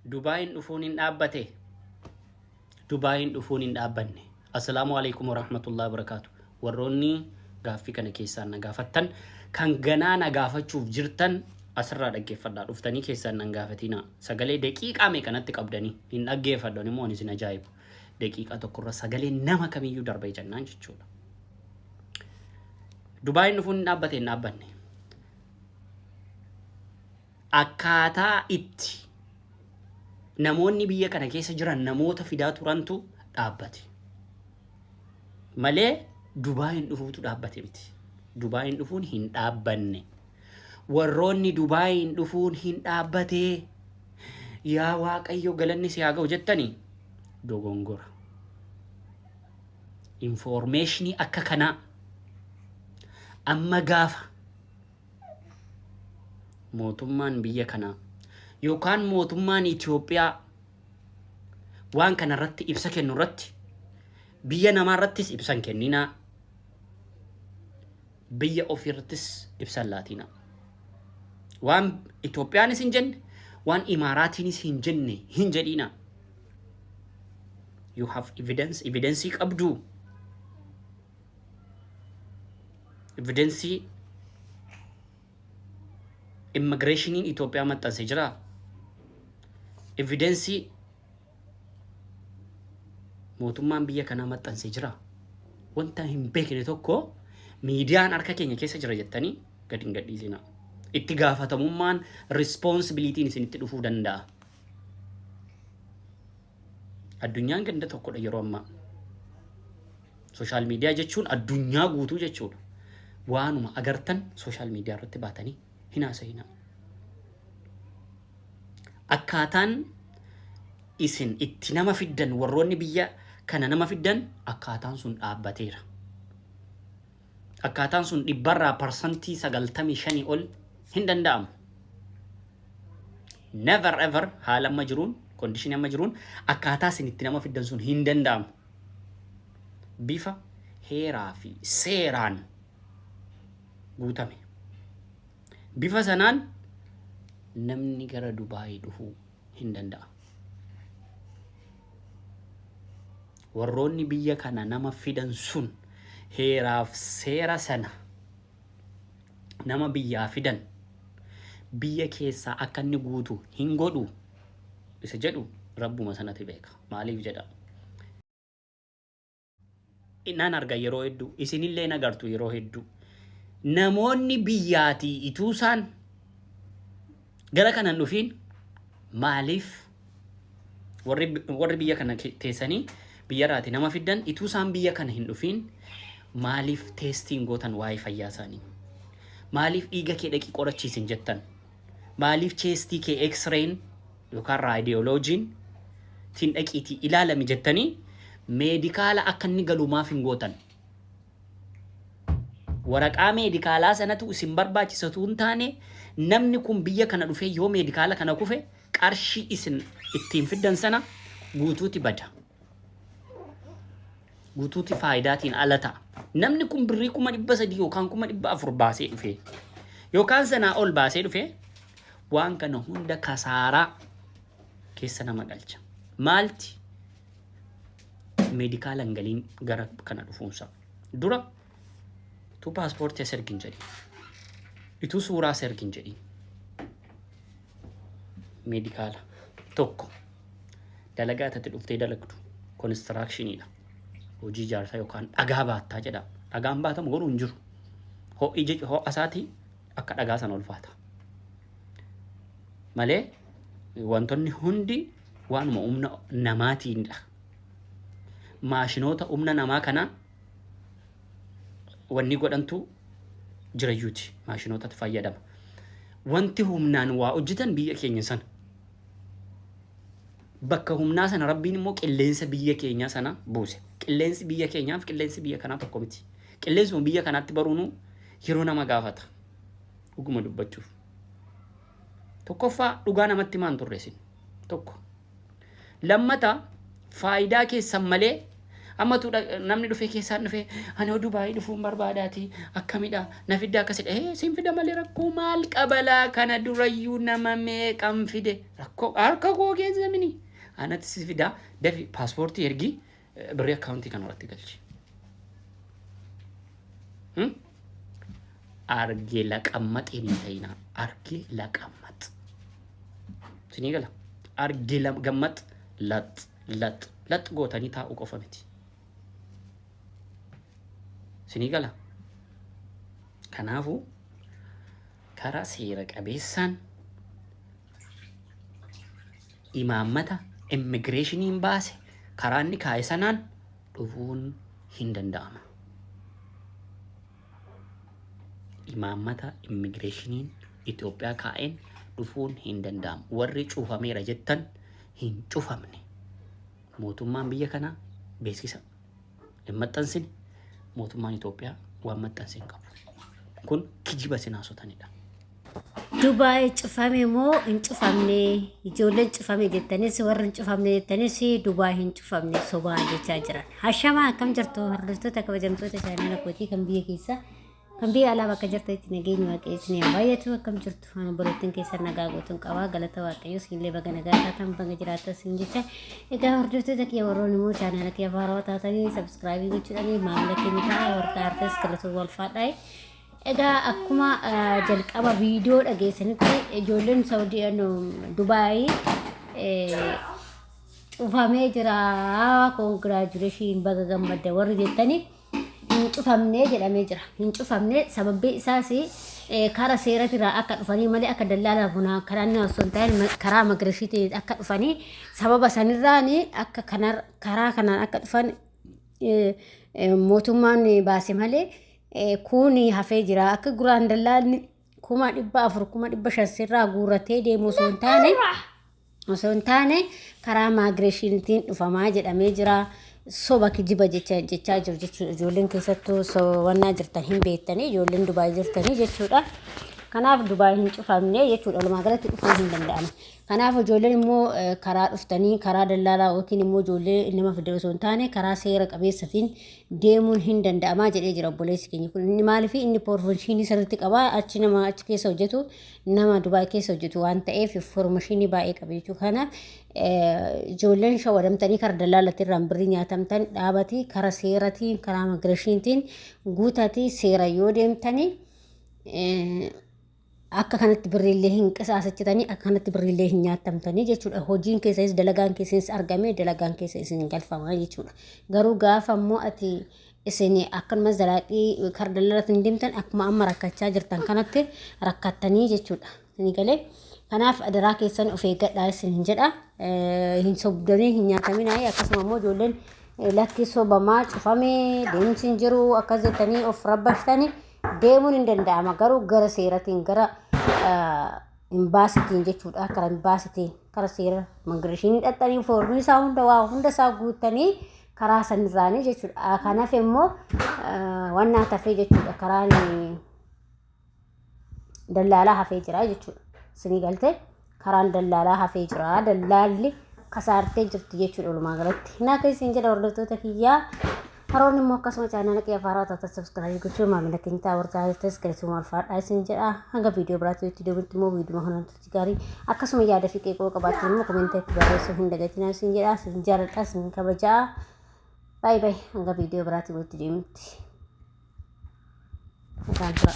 Dubaayin dhufuun hin dhaabbate. Dubaayin dhufuun hin dhaabbanne. Assalaamu alaikum warahmatullahi wabarakaatu. Warroonni gaaffii kana keessaan na gaafattan kan ganaa na gaafachuuf jirtan asirraa dhaggeeffadhaa dhuftanii keessaan nan gaafatinaa. Sagalee daqiiqaa meeqanatti qabdanii hin dhaggeeffadhu immoo ani isin ajaa'ibu. Daqiiqaa tokkorra sagalee nama kamiyyuu darbee jennaan jechuudha. Dubaayin dhufuun hin dhaabbate hin dhaabbanne. Akkaataa itti namoonni biyya kana keessa jiran namoota fidaa turantu dhaabbate. Malee Dubaayin dhufuutu dhaabbate miti. Dubaayin dhufuun hin dhaabbanne. Warroonni Dubaayin dhufuun hin dhaabbate. Yaa Waaqayyo galanni si haa ga'u jettanii dogongora. Infoormeeshinii akka kanaa amma gaafa mootummaan biyya kanaa yookaan mootummaan Itoophiyaa waan kana irratti ibsa kennu irratti biyya namaa irrattis ibsa hin kenninaa biyya ofii irrattis ibsa hin laatinaa. Waan Itoophiyaanis hin jenne waan Imaaraatiinis hin jenne hin jedhinaa. You have evidence, evidensii qabduu. Evidensii immigireeshiniin Itoophiyaa maxxanse jira. Evidensii mootummaan biyya kanaa maxxanse jira. Wanta hin beekne tokko miidiyaan harka keenya keessa jira jettanii gadi hin gadhiisinaa. Itti gaafatamummaan responsibilitiin isinitti dhufuu danda'a. Addunyaan ganda tokkodha yeroo ammaa. Sooshaal miidiyaa jechuun addunyaa guutuu jechuudha. Waanuma agartan sooshaal miidiyaa irratti baatanii hin haasa'inaa. Akkaataan isin itti nama fiddan warroonni biyya kana nama fiddan akkaataan sun dhaabbateera. Akkaataan sun dhibbarraa parsantii 95 ol hin danda'amu. Never ever haala amma jiruun, condition amma jiruun akkaataa isin itti nama fiddan sun hin danda'amu. Bifa heeraa fi seeraan guutame. Bifa sanaan namni gara Dubaayii dhufuu hin danda'a. Warroonni biyya kana nama fidan sun heeraaf seera sana nama biyyaa fidan biyya keessaa akka inni guutu hin godhu isa jedhu rabbuma sanati beeka. Maaliif jedha? Nan arga yeroo hedduu isinillee hin agartu yeroo hedduu. Namoonni biyyaatii ituusaan gara kana hin dhufiin maaliif warri warri biyya kana teessanii biyyarraati nama fiddan ituu isaan biyya kana hin dhufiin maaliif teestiin gootan waa'ee fayyaa isaanii? Maaliif dhiiga kee dhaqii qorachiisin jettan? Maaliif cheestii kee x-rayn yookaan raadiyooloojiin tiin dhaqiitii ilaalami jettanii meedikaala akka inni galu maaf hin gootan? Waraqaa meedikaalaa sanatu isin barbaachisa utuu hin taane namni kun biyya kana dhufee yoo meedikaala kana kufe qarshii isin ittiin fiddan sana guutuuti bada. Guutuuti faayidaatiin ala ta'a. Namni kun birrii 300,000 yookaan 400,000 baasee dhufee yookaan sanaa ol baasee dhufee waan kana hunda kasaaraa keessa nama galcha. Maalti meedikaala hin galiin gara kana dhufuunsa. Dura utuu paaspoortii as ergin jedhi. Utuu suuraa as ergin jedhi. Meedikaala tokko dalagaa tati dhuftee dalagdu konistiraakshiniidha. Hojii ijaarsaa yookaan dhagaa baattaa jedha. Dhagaan baatamu garuu hin jiru. Ho'i ho'a isaatii akka dhagaa sana ulfaata. Malee wantoonni hundi waanuma humna namaatiinidha. Maashinoota humna namaa kana wanni godhantu jirayyuuti. Maashinootatu fayyadama. Wanti humnaan waa hojjetan biyya keenya sana. Bakka humnaa sana Rabbiin immoo qilleensa biyya keenyaa sana buuse. Qilleensi biyya keenyaa fi qilleensi biyya kanaa tokko miti. Qilleensuma biyya kanaatti baruunuu yeroo nama gaafata. Dhuguma dubbachuuf. Tokkoffaa dhugaa namatti himaa hin turre isin. Tokko. Lammata faayidaa keessan malee Ammatu namni dhufee keessaan dhufee ani oduu baay'ee dhufuun barbaadaati akkamidha na fidda akkasidha. Ee siin fida malee rakkoo maal qabalaa kana durayyuu nama meeqan fide rakkoo harka koo keessa mini. Anatti si fida dafi paaspoortii ergi birrii akkaawuntii kana irratti galchi. Argee laqammaxeen hin ta'inaa. Argee laqammax. Sinii gala. Argee gammax lax lax lax gootanii taa'uu qofa miti. Sinii gala. Kanaafuu karaa seera qabeessaan imaammata immigireeshiniin baase karaa inni kaa'e sanaan dhufuun hin danda'ama. Imaammata immigireeshiniin Itoophiyaa kaa'een dhufuun hin danda'amu. Warri cufameera jettan hin cufamne. Mootummaan biyya kanaa beeksisa hin maxxansine. Mootummaan Itoophiyaa waan maxxanse hin qabu. Kun kijiba isin haasotanidha. Dubaay cufame moo hin cufamne? Ijoolleen cufame jettanis warri hin cufamne jettanis Dubaay hin cufamne sobaa jechaa jiran. Hashamaa akkam jirtu hordoftoota kabajamtoota chaanala kootii kan biyya keessaa kan biyya alaa bakka jirtanitti nageenyi waaqayyo isin haa baay'atu akkam jirtu ani obboleettiin keessan nagaa guutuun qabaa galata waaqayyo isinillee baga nagaa taatan baga jiraattan isin jecha egaa hordoftoota kiyya warroonni immoo chaanala kiyya faarawaa taatanii sabskraayibii gochuudhaan maamila keenya ta'a warra artes galatoon walfaadhaa. Egaa akkuma jalqaba viidiyoo dhageessanitti ijoolleen Saawudii Dubaayii cufamee jira koongiraajuleeshin baga gammadda warri jettanii hin cufamne jedhamee jira. Hin cufamne sababbi isaas karaa seeratirraa akka dhufanii malee akka dallaala bunaa karaa inni osoo hin ta'in karaa magirishiitiin akka dhufanii sababa sanirraan akka karaa kanaan akka dhufan mootummaan baase malee kuun hafee jira. Akka guraan dallaalli 400,000 500,000 sirraa guurratee deemu osoo hin taane karaa maagireeshiniitiin dhufamaa jedhamee jira. Soba kijiba jechaa jiru jechuudha. Ijoolleen keessattuu wannaa jirtan hin beektanii ijoolleen Dubaay jirtanii jechuudha. Kanaaf Dubaay hin cufamne jechuudha. Walumaa galatti dhufuu hin danda'ama. Kanaaf ijoolleen immoo karaa dhuftanii karaa dallaalaa yookiin immoo ijoollee nama fide osoo hin taane karaa seera qabeessatiin deemuun hin danda'amaa jedhee jira obboleessi keenya kun. Inni maaliif inni information sirriitti qaba achi nama achi keessa hojjetu nama Dubaay keessa hojjetu waan ta'eef information baay'ee qaba jechuudha. Kanaaf ijoolleen shawadamtanii karaa dallaalatti irraan birrii nyaatamtan dhaabatii karaa seeratiin karaa immigireeshiniitiin guutatii seera yoo deemtanii akka kanatti birriillee hin qisaasachitanii akka kanatti birriillee hin nyaatamtanii jechuudha. Hojiin keessanis dalagaan keessanis argame dalagaan keessa isin galfama jechuudha. Garuu gaafa immoo ati isin akkanumas dalaaqii karaa daldalaatiin deemtan akkuma amma rakkachaa jirtan kanatti rakkattanii jechuudha. Isin galee kanaaf adaraa keessan of eeggadhaa isin jedha. Hin sobdanii hin nyaataminaa akkasuma immoo ijoolleen lakki sobamaa cufamee deemsi hin jiru akkas jettanii of rabbashtanii deemuun hin danda'ama garuu gara seeratiin gara imbaasitiin jechuudha kara imbaasitiin kara seera immigireeshinii dhaqxanii foormii isaa hunda waa hunda isaa guuttanii karaa sanirraanii jechuudha kanaaf immoo wannaa tafee jechuudha karaan dallaalaa hafee jira jechuudha isinii galtee karaan dallaalaa hafee jira dallaalli kasaartee jirti jechuudha walumaa galatti. Hinaa isin jedha hordoftoota kiyyaa haroon immoo akkasuma chaanaala kiyya faaraa taata subscribe gochuun maamila keenya ta'a warra taasisan galatooma ulfaadhaa isin jedha hanga viidiyoo biraatti itti deebinutti immoo viidiyoo kanaan turti gaarii akkasuma yaada fi qeeqoo qabaattan immoo komentii itti barreessuu hin dagatinaa isin jedha isin jaaladha isin kabajaa baay'ee baay'ee hanga viidiyoo biraatti walitti deebinutti. Nagaan tura.